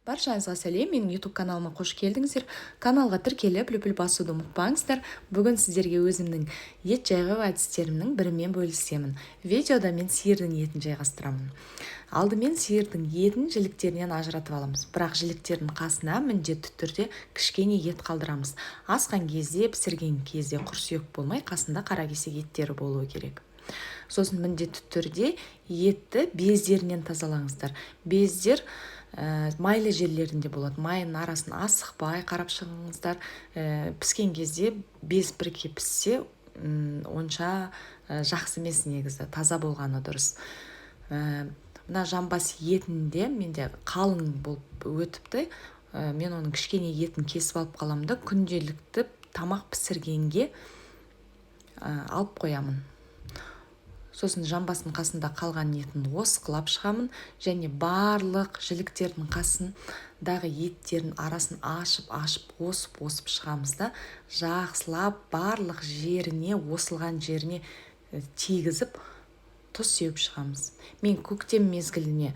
Баршаңызға сәлем, менің YouTube каналыма қош келдіңіздер. Каналға тіркеліп, лүпіл басуды ұмытпаңыздар. Бүгін сіздерге өзімнің ет жайғау әдістерімнің бірімен бөлісемін. Видеода мен сиырдың етін жайғастырамын. Алдымен сиырдың етін жіліктерінен ажыратып аламыз. Бірақ жіліктердің қасына міндетті түрде кішкене ет қалдырамыз. Асқан кезде, пісірген кезде құр сүйек болмай, қасында қара кесек еттері болуы керек. Сосын міндетті түрде етті бездерінен тазалаңыздар. Бездер майлы жерлерінде болады. Майының арасын асықпай қарап шығыңыздар. Піскен кезде без бірге піссе, онша жақсы емес негізі, таза болғаны дұрыс. Мына жамбас етінде менде қалың болып өтіпті. Мен оның кішкене етін кесіп алып қаламын да, күнделікті тамақ пісіргенге алып қоямын. Сосын жамбастың қасында қалған етін осқылап шығамын және барлық жіліктердің қасындағы еттердің арасын ашып-ашып, осып-осып шығамыз да, жақсылап барлық жеріне, осылған жеріне тигізіп тұз сеуіп шығамыз. Мен көктем мезгіліне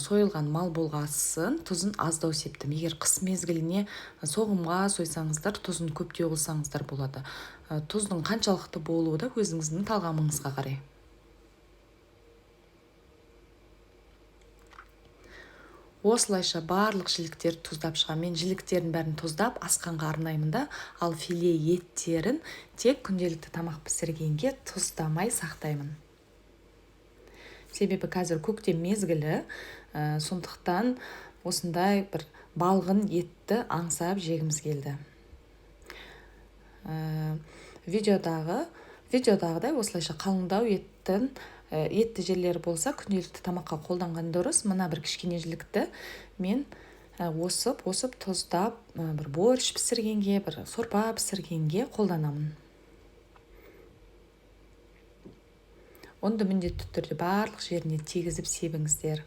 сойылған мал болғасын тұзын аздау септім. Егер қыс мезгіліне соғымға сойсаңыздар, тұзын көптеу қылсаңыздар болады. Тұздың қаншалықты болуы да өзіңіздің талғамыңызға қарай. Осылайша барлық жіліктерді тұздап шығамын. Мен жіліктердің бәрін тұздап асқанға арнаймын да, ал филе еттерін тек күнделікті тамақ пісіргенге тұздамай сақтаймын. Себебі қазір көктем мезгілі, сондықтан осындай бір балғын етті аңсап жегіміз келді. Видеодағыдай осылайша қалыңдау етті жерлері болса, күнделікті тамаққа қолданған дұрыс. Мына бір кішкене жілікті мен осып-осып тұздап, бір борщ пісіргенге, бір сорпа пісіргенге қолданамын. Ұнды міндетті түрде барлық жеріне тигізіп себіңіздер.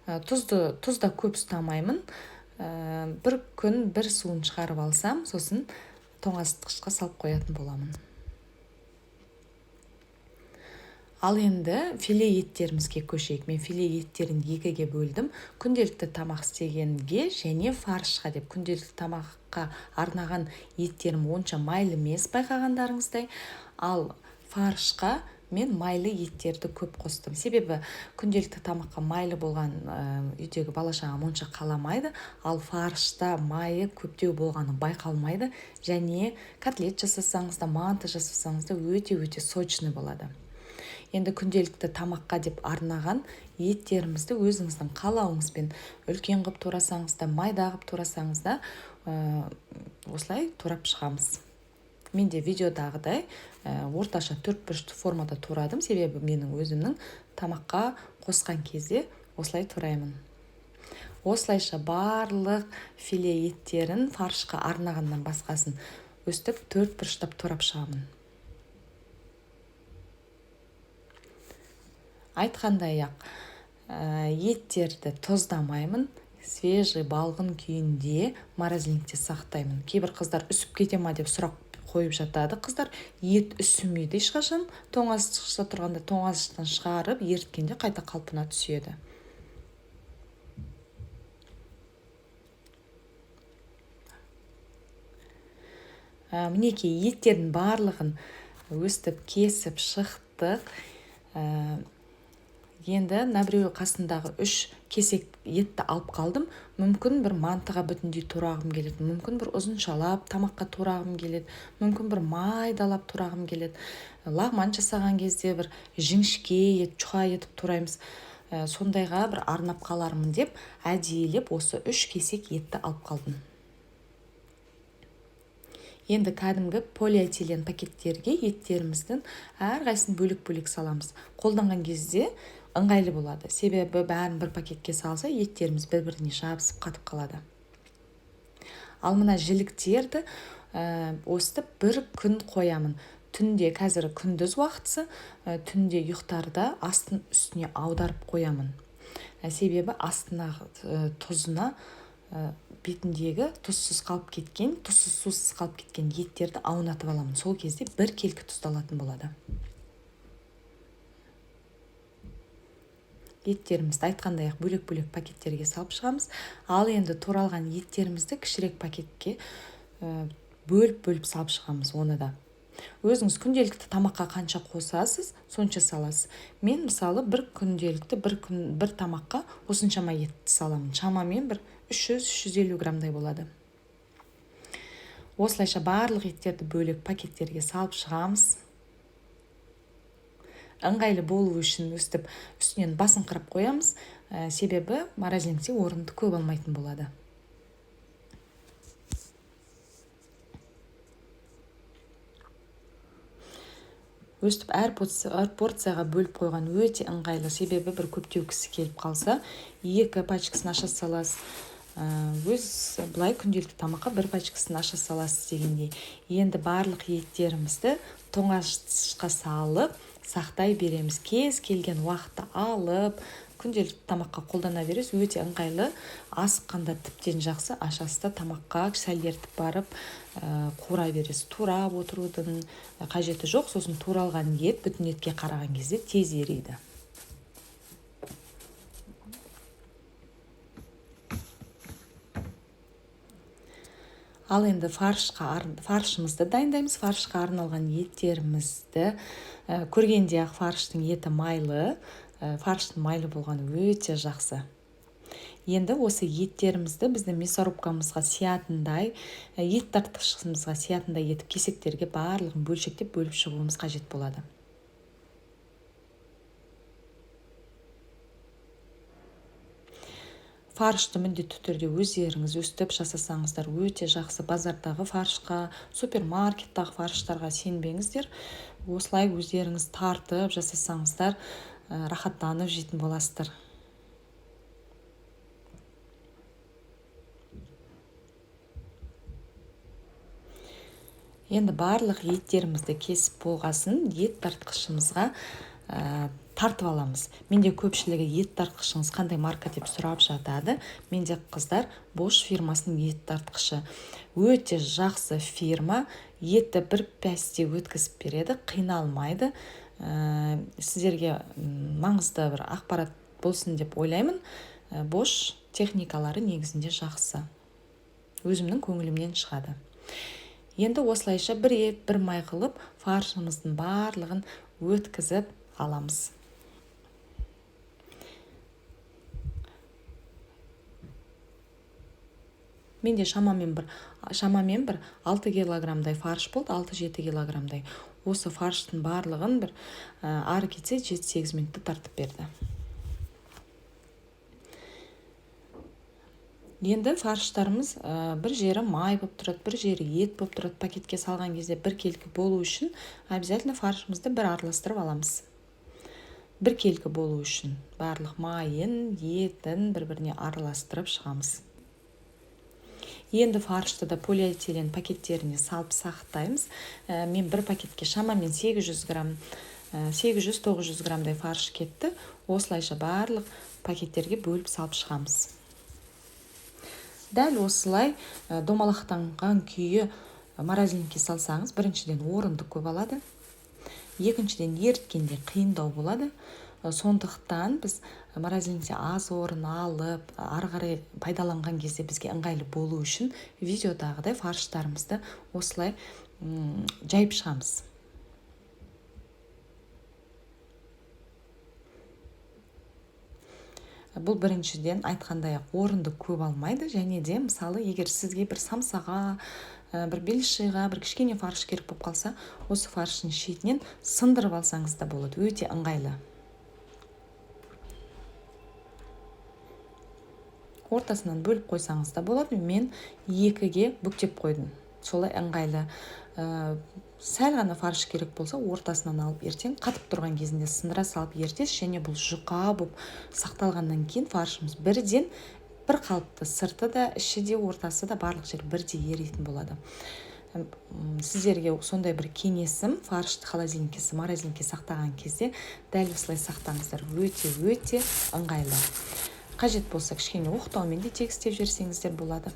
Тұзда көп ұстамаймын. Бір күн бір суын шығарып алсам, сосын тоңазытқышқа салып қоятын боламын. Ал енді филе еттерімізге көшейік. Мен филе еттерін екіге бөлдім. Күнделікті тамақ істегенге және фаршқа деп. Күнделікті тамаққа арнаған еттерім онша майлы емес, байқағандарыңыздай. Ал фаршқа мен майлы еттерді көп қостым. Себебі күнделікті тамаққа майлы болған, үйдегі бала-шағам онша қаламайды, ал фаршта майы көптеу болғаны байқалмайды. Және котлет жасасаңыз да, манты жасасаңыз да өте-өте сочный болады. Енді күнделікті тамаққа деп арнаған еттерімізді өзіңіздің қалауыңызбен үлкен қып турасаңыз да, майда қып турасаңыз да, осылай турап шығамыз. Мен де видеодағыдай, орташа төрт бұрышты формада турадым, себебі менің өзімнің тамаққа қосқан кезде осылай тураймын. Осылайша барлық филе еттерін фаршқа арнағаннан басқасын өстіп төрт бұрыштап турап шығамын. Айтқандай-ақ, еттерді тұздамаймын, свежий балғын күйінде морозильникте сақтаймын. Кейбір қыздар үсіп кете ма деп сұрақ қойып жатады. Қыздар, ет үсімейді ешқашан. Тоңазытқышта тұрғанда тоңазытқыштан шығарып, еріткенде қайта қалпына түседі. Мінекей, еттердің барлығын өстіп кесіп шықтық. Енді мына біреуі қасындағы 3 кесек етті алып қалдым. Мүмкін бір мантыға бүтіндей турағым келеді, мүмкін бір ұзыншалап тамаққа турағым келеді, мүмкін бір майдалап турағым келеді. Лағман жасаған кезде бір жіңішке ет, жұқа етіп тураймыз. Сондайға бір арнап қалармын деп әдейілеп осы 3 кесек етті алып қалдым. Енді кәдімгі полиэтилен пакеттерге еттеріміздің әрқайсысын бөлек-бөлек саламыз. Қолданған кезде ыңғайлы болады. Себебі бәрін бір пакетке салса, еттеріміз бір-біріне жабысып қатып қалады. Ал мына жіліктерді, өстіп бір күн қоямын. Түнде, қазір күндіз уақытысы, түнде ұйықтарда астын үстіне аударып қоямын. Себебі астына, тұзына, бетіндегі тұзсыз қалып кеткен, тұзсыз сусыз қалып кеткен еттерді аунатып аламын. Сол кезде бір келкі тұздалатын болады. Еттерімізді айтқандай-ақ бөлек-бөлек пакеттерге салып шығамыз. Ал енді туралған еттерімізді кішірек пакетке бөліп-бөліп салып шығамыз оны да. Өзіңіз күнделікті тамаққа қанша қосасыз, сонша саласыз. Мен мысалы бір күнделікті бір күн бір тамаққа осыншама етті саламын. Шамамен бір 300-350 граммдай болады. Осылайша барлық еттерді бөлек пакеттерге салып шығамыз. Ыңғайлы болу үшін өстіп үстінен басыңқырап қоямыз, себебі морозильникте орынды көп алмайтын болады. Өстіп әр порцияға бөліп қойған өте ыңғайлы, себебі бір көптеу кісі келіп қалса, 2 пачкасын аша саласыз. Өз былай күнделікті тамаққа бір пачкасын аша саласыз дегендей. Енді барлық еттерімізді тоңазытқышқа салып сақтай береміз. Кез келген уақытта алып күнделікті тамаққа қолдана бересіз, өте ыңғайлы. Асыққанда тіптен жақсы, ашасыз да тамаққа сәл ертіп барып қуыра бересіз. Турап отырудың қажеті жоқ, сосын туралған ет бүтін етке қараған кезде тез ериді. Ал енді фаршымызды дайындаймыз. Фаршқа арналған еттерімізді көргенде-ақ фарштың еті майлы, фарштың майлы болғаны өте жақсы. Енді осы еттерімізді біздің мясорубкамызға сиятындай, ет тартқышымызға сиятындай етіп кесектерге барлығын бөлшектеп бөліп шығуымыз қажет болады. Фаршты міндетті түрде өздеріңіз өстіп жасасаңыздар өте жақсы. Базардағы фаршқа, супермаркеттағы фарштарға сенбеңіздер. Осылай өздеріңіз тартып жасасаңыздар, рахаттанып жейтін боласыздар. Енді барлық еттерімізді кесіп болғасын ет тартқышымызға тартып аламыз. Менде көпшілігі ет тартқышыңыз қандай марка деп сұрап жатады. Менде қыздар Bosch фирмасының ет тартқышы. Өте жақсы фирма, етті бір пәсте өткізіп береді, қиналмайды. Сіздерге маңызды бір ақпарат болсын деп ойлаймын. Bosch техникалары негізінде жақсы. Өзімнің көңілімнен шығады. Енді осылайша бір ет, бір май қылып фаршымыздың барлығын өткізіп аламыз. Менде шамамен бір 6 килограммдай фарш болды, 6-7 килограммдай. Осы фарштың барлығын бір ары кетсе 7-8 минутта тартып берді. Енді фарштарымыз бір жері май болып тұрады, бір жері ет болып тұрады. Пакетке салған кезде бір келкі болу үшін обязательно фаршымызды бір араластырып аламыз. Бір келкі болу үшін барлық майын, етін бір-біріне араластырып шығамыз. Енді фаршты да полиэтилен пакеттеріне салып сақтаймыз. Мен бір пакетке шамамен 800 грамм, 800-900 граммдай фарш кетті. Осылайша барлық пакеттерге бөліп салып шығамыз. Дәл осылай домалақтанған күйі морозильникке салсаңыз, біріншіден орынды көп алады, екіншіден еріткенде қиындау болады. Сондықтан біз морозильникте аз орын алып, ары қарай пайдаланған кезде бізге ыңғайлы болу үшін видеодағыдай фарштарымызды осылай жайып шығамыз. Бұл біріншіден айтқандай-ақ орынды көп алмайды, және де мысалы егер сізге бір самсаға, бір белшиға, бір кішкене фарш керек болып қалса, осы фарштың шетінен сындырып алсаңыз да болады, өте ыңғайлы. Ортасынан бөліп қойсаңыз да болады. Мен 2-ге бүктеп қойдым. Солай ыңғайлы. Сәл ғана фарш керек болса, ортасынан алып ертең қатып тұрған кезінде сындыра салып ертесіз, және бұл жұқа болып сақталғаннан кейін фаршымыз бірден бір қалыпты, сырты да, іші де, ортасы да барлық жер бірдей еритін болады. Сіздерге сондай бір кеңесім, фаршты холодильникке, морозильникке сақтаған кезде дәл осылай сақтаңыздар, өте-өте ыңғайлы. Қажет болса кішкене оқтаумен де тегістеп жіберсеңіздер болады.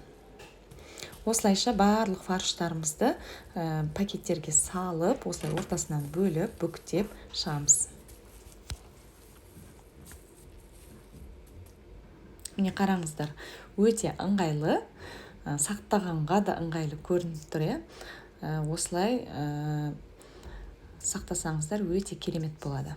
Осылайша барлық фарштарымызды пакеттерге салып, осылай ортасынан бөліп, бүктеп шығамыз. Міне, қараңыздар, өте ыңғайлы, сақтағанға да ыңғайлы көрініп тұр, иә. Осылай сақтасаңыздар, өте керемет болады.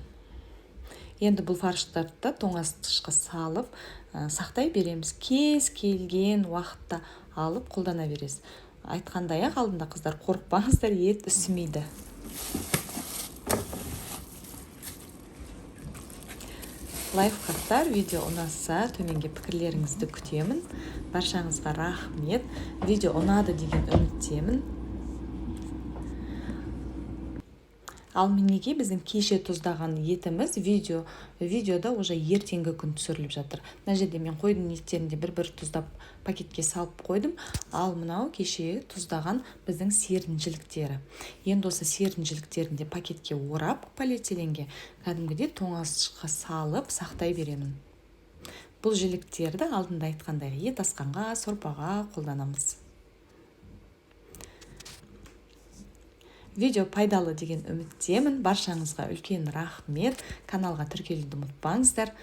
Енді бұл фарштарды да тоңазытқышқа салып, сақтай береміз. Кез келген уақытта алып қолдана бересіз. Айтқандай ақ алдында, қыздар, қорықпаңыздар, ет үсімейді. Лайфхактар видео ұнаса, төменге пікірлеріңізді күтемін. Баршаңызға рахмет. Видео ұнады деген үміттемін. Ал мінекей, біздің кеше тұздаған етіміз видеода уже ертеңгі күн түсіріліп жатыр. Мына жерде мен қойдың еттерін де бір-бір тұздап, пакетке салып қойдым. Ал мынау кеше тұздаған біздің сиырдың жіліктері. Енді осы сиырдың жіліктерін де пакетке орап, полиэтиленге, кәдімгідей тоңазытқышқа салып сақтай беремін. Бұл жіліктерді алдында айтқандай ет асқанға, сорпаға қолданамыз. Видео пайдалы деген үміттемін. Баршаңызға үлкен рахмет. Каналға тіркелуді ұмытпаңыздар.